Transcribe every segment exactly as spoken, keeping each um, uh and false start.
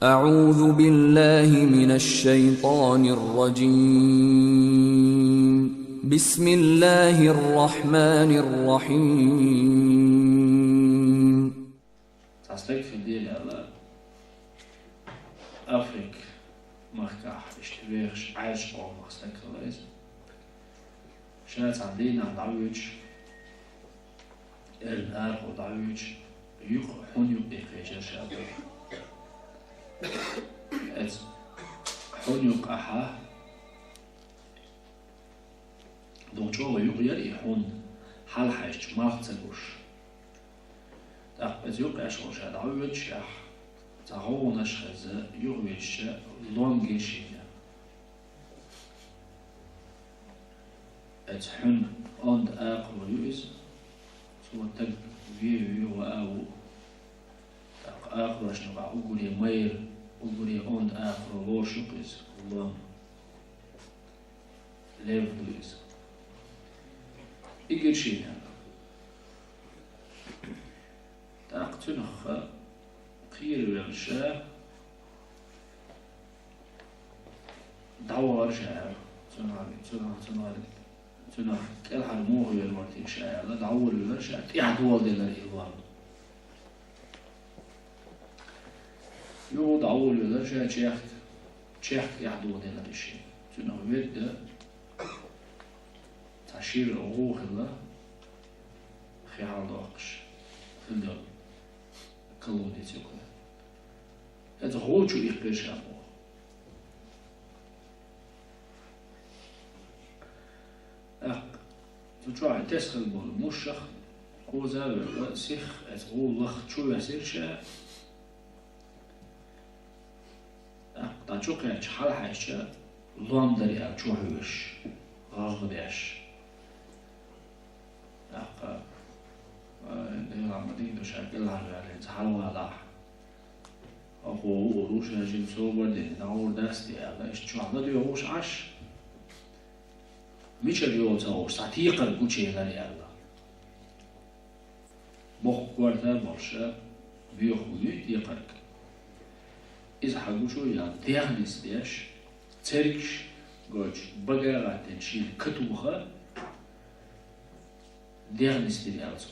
أعوذ بالله من الشيطان الرجيم. بسم الله الرحمن الرحيم. Цхьа стаг хилла аьлла, Африка махкахь иштта вехаш Ӏаьржа къомах стаг хилла иза. Ша цхьана дийнахь дӀавоьдуш, эрна арахьа дӀавоьдуш, юкъа хьун юкъе кхечира ша духьа. Эцу хьун юкъахь, дукха чӀогӀа юкъа яра и хьун, хьалхьаьжча, малх ца гуш. ТӀаккха эцу юкъа еш волуш ша дӀавоьдуш, ахь цхьа гӀовгӀанаш хезна, юхавеъча лом гира шена. Эцу хьуьнан онда акхаро ю иза. Цо таг вен ву, ваа ву. ТӀаккха акхарошна юкъахь уггаре майра, уггаре онда акхаро лоруш ю-кх иза, лом. Лев ду иза. И гира шена. ТӀаккха цуьнах кхеравелла ша, дӀавахара ша, цуьнах, цуьнах, цуьнах, цуьнах кӀелхьара муха велла вара те ша аьлла, дӀаволавелира ша, тӀаьхьа доладелира и лом. Юха дӀаволавелира ша чехка, чехка тӀаьхьа доладелира и шена. Цуьнах ведда, цхьа шира гӀу хилла, хи хьалдоккхуш хилла йолу колодец ю-кх. Эцу гӀу чу иккхира ша боху. ТӀаккха цу чохь тесна хилла болу мушах кхуза а вевлла, сихха эцу гӀу лаха чу весира ша. ТӀаккха дӀа чу кхаьчча, хьалхьаьжча, лом дара аьлла чу хьоьжуш, гӀагӀ деш. ТӀаккха, ай, Дела, ма дийна ду ша кӀелхьарваьлла, хӀинца хьалавалахь. Хьо ву, ур ву, ша жима собар дина, дӀагӀур дац те аьлла, иштта чохь ладоьгӀуш Ӏаш, мичара йолу ца хууш, цхьа текхарг гучуелира аьлла. Боккха корта а болуш, боьха хӀума ю текхарг. Иза хьан гучу ял дегӀ нисдеш, цергаш гойтуш, бага а гӀаттина шена катоха, дегӀ нисдира аьлла цо.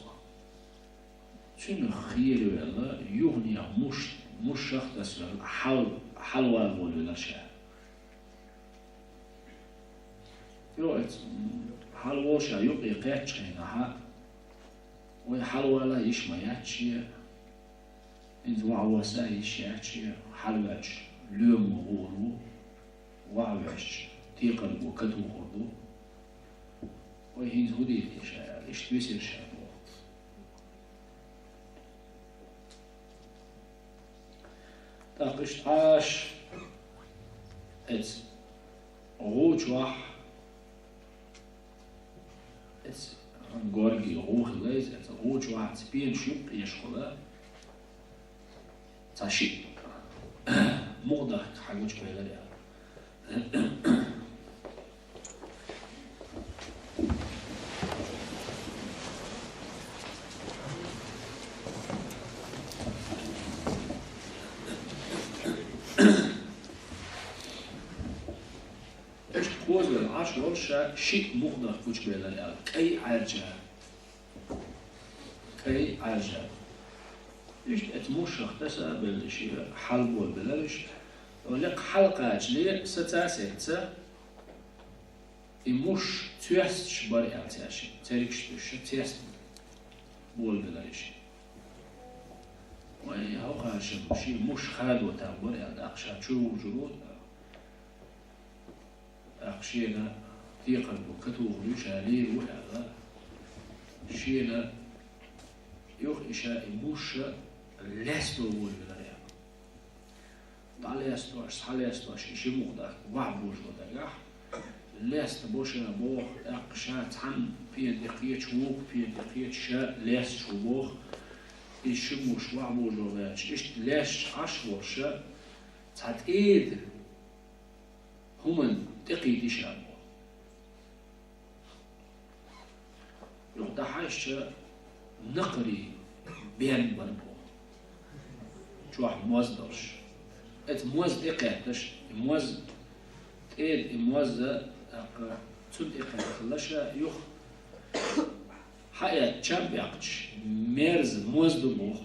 Цуьнах кхеравелла, юханехьа муш, мушах тасавелла, хьал, хьалавала волавелира ша. Йо, эцу, м, хьалаволуш а юкъе кхаьччахьана хьа, вай хьалавала йиш ма яц шен, хӀинца ваха восса йиш яц шен, хьалаваьлча лоьма гӀур ву, ваха ваьлча текхарго катухур ду. Вай хӀинца хӀун дийр те ша аьлла, иштта висира ша боху. ТӀаккха иштта Ӏаш, эцу гӀу чохь, эцу горги гӀу хилла иза, эцу гӀу чохь цхьа пенаш юккъе еш хуьлу, цхьа шиъ мукъадахка хьан гучубелира аьлла. Иштта кхозавелла Ӏаш волуш ша шиъ мукъадахка гучубелира аьлла, кӀай Ӏаьржа. КӀай Ӏаьржа. Иштта эцу мушах таса а белла, шен хьалаболабелира иштта. Лекха хьалакхачале саца а сецна, и муш цоьсташ бара аьлла цаьршинна, цергаш туьйсуш цоьсташ болабелира шен. Вай, хӀокхара шен муш хадо там бара аьлла, тӀаккха ша чу вужур ву. ТӀаккха шена текхарго катухур ю, ша лийр ву аьлла. Шена юха и ша и муш лесто волавелира аьлла. ДӀалестош, схьалестош, и ши мукъадахка ваха божо дагахь, лестабо ша боху, тӀаккха ша цхьана пен тӀе кхеча, вукху пен тӀе кхеча, ша лесташ ву боху, и ши муш ваха божо ваьлча, иштта лесташ Ӏаш волуш, цхьа тӀеда хӀуманна тӀекхийдира ша боху. Юха дӀахьаьжча, накхарий бен бара боху. Чохь моз долуш. Эца моз тӀекхетташ, и моз, тӀеда и моз, тӀаккха цунна тӀекхетталаш юха хьаэцча, чам баьккхача, мерза моз ду боху.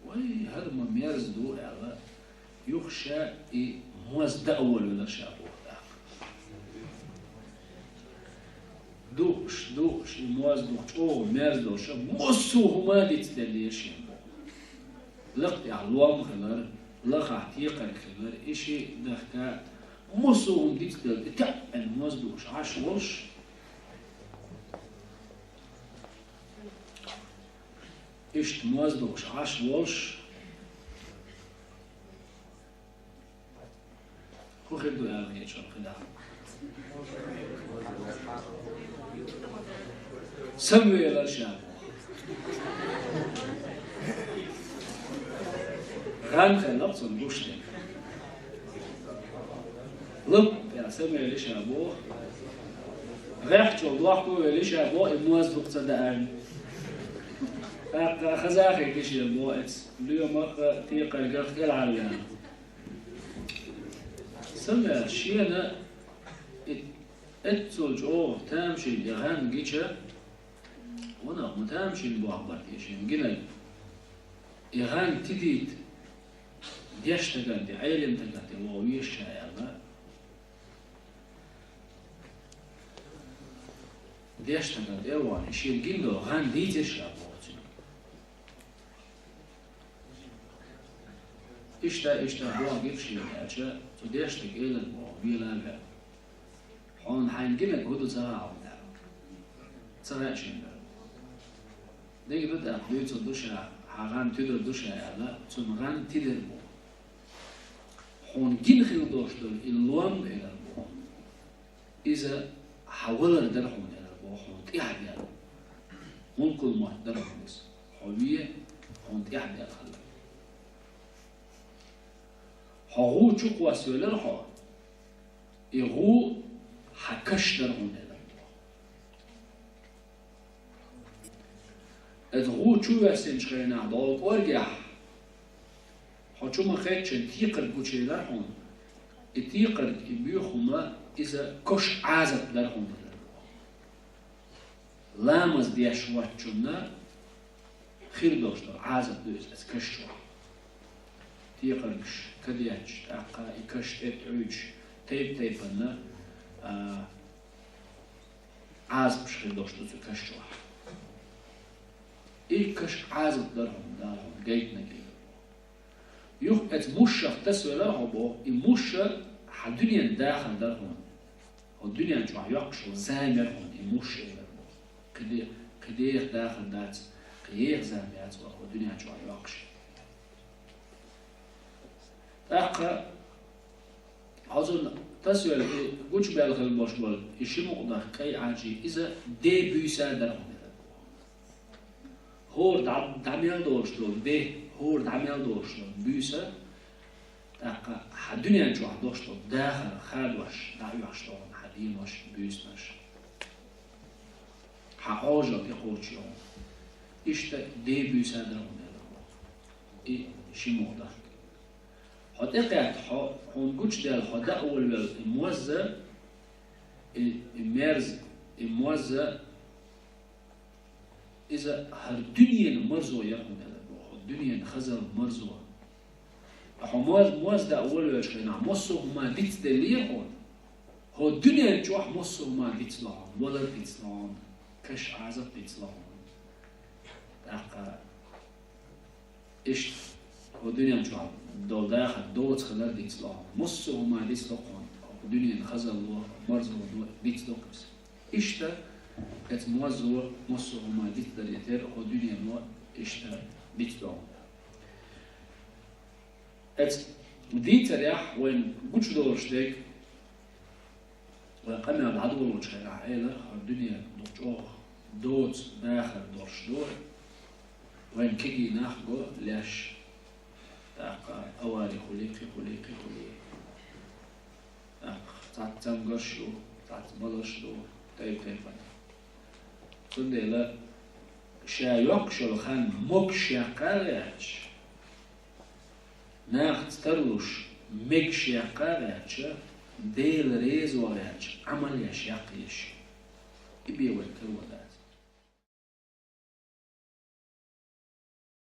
Вай, хӀара ма мерза ду аьлла, юха ша и моз даа волавелар ша боху тӀаккха. Дууш, дууш, и моз дукха чӀогӀа мерза долуш, массо а хӀума дицделлера шена боху. Лакха тӀехь лом хилар, лахахь текхарг хилар, и ши дахка, массо а хӀума дицделла, и таьӀӀина моз дууш Ӏаш волуш. Иштта моз дууш Ӏаш волуш. ХӀун хир ду аьлла хеташ хӀара хи даха? Самавелар ша боху. ГӀан хилла цунна гуш дерг. Лап аьлла самавелира ша боху. ГӀеххьачул дохковелира ша боху, и моз дукха ца даарна. ТӀаккха хаза а хетира шена боху эцца, лоьмах а, текхаргах а кӀелхьарваьлла. Самаваьлла шена и эццул чӀогӀа тамашийна и гӀан гича, ванах ма тамашийна боху бара те шена гинарг. И гӀан тидийта дешна стагана тӀе, Ӏелам стагана тӀе вогӀу веза ша аьлла. Дешна стагана тӀе а вахана, и шена гина долу гӀан дийцира ша боху цуьнга. Иштта, иштта боху гира шена аьлча, цу дешна стага элира боху, вела а ваьлла. Хьуна хьайна гинарг хӀун ду ца хаьа хьуна аьлла. Ца хаьа шена аьлла. Дика ду тӀаккха, дуьйцур ду ша, хьан гӀан туьдур ду ша аьлла, цунна гӀан тидира боху. Хьуна гина хила долуш долу и лом а элира боху. Иза хьан валар дара хьуна элира боху, хьуна тӀаьхьадаьлла. Мулкул мовт дара хьуна иза. Хьо вен, хьуна тӀаьхьадаьлла хилар. Хьо гӀу чу кхоссавелира хьо, и гӀу хьан каш дара хьуна элира боху. Иза гӀу чу воьссинчу хенахь долу кӀоргехь, хьо чу ма кхаьччина текхарг гучуелира хьуна. И текхарг, и боьха хӀума, иза каш Ӏазап дара хьуна элира боху. Ламаз деш воцчунна хир долуш долу Ӏазап ду иза, иза каш чохь. Текхаргаш кадетташ, тӀаккха и каш тӀе а тӀуьйтуш, тайп-тайпана, а, Ӏазапаш хир долуш ду цу каш чохь. И каш Ӏазап дара хьуна, Дала хьуна гайтинарг. Юха эца мушах тасавелира хьо боху, и муш хьан дуьненан дахар дара хьуна. Хьо дуьнен чохь йоккхуш йолу зама яра хьуна и муш элира боху. Кхин де-, кхин деха дахар дац, кхин еха зама яц хьо дуьнен чохь йоккхуш. ТӀаккха хьо цунна тасавелла и гучубаьлла хила болуш болу и ши мукъадах кӀай Ӏаьржий, иза де буьйса дара хьуна элира боху. ХӀора дӀа-, дӀа мел долуш долу де, хӀора дӀа мел долуш долу буьйса, тӀаккха хьан дуьнен чохь долуш долу дахар хадош, дӀаоьхуш долу хьан денош, буьйсанаш. Хьан Ӏожалла тӀекхочуш йолу. Иштта де буьйса дара хьуна элира боху. И ши мукъадах. Хьо тӀекхетта, хьо, хьуна гучудаьлла, хьо даа волавелла и мозза, и, и мерза, и мозза, иза хӀара дуьненан марзо яра хьуна элира боху, хӀара дуьненан хазалла марзо. Хьо моз-, мозза даа волавеллачу хенахь, массо а хӀума дицделлера хьуна. ХӀара дуьнен чохь массо а хӀума дицло хьуна, валар дицло хьуна, каш Ӏазап дицло хьуна. ТӀаккха иштта, хӀара дуьнен чохь долу дахар доцу хилар дицло хьуна. Массо а хӀума дицло хьуна, хӀара дуьненан хазалло, марзо дицло хьуна. Иштта, эца моззо массо а хӀума дицдаре терра, хӀара дуьнено иштта дицдо хьуна. Эца дийцарехь вайна гучудолуш дерг, вай къамел дӀадолочу хенахь элира, хӀара дуьне дукха чӀогӀа доцу дахар долуш ду, вайна кегий нах го леш, тӀаккха авари хуьлий, кхин хуьлий, кхин хуьлий. ТӀаккха цхьацца цамгарш ю, цхьацца маларш ду, тайп-тайпана. Цундела ша йоккхуш йолу хан могуш яккха а гӀерташ, Нахаца тарлуш мегаш яккха а гӀерташ, Дела реза вагӀа гӀерташ, Ӏамал еш яккха еза. И бе вай каравелла.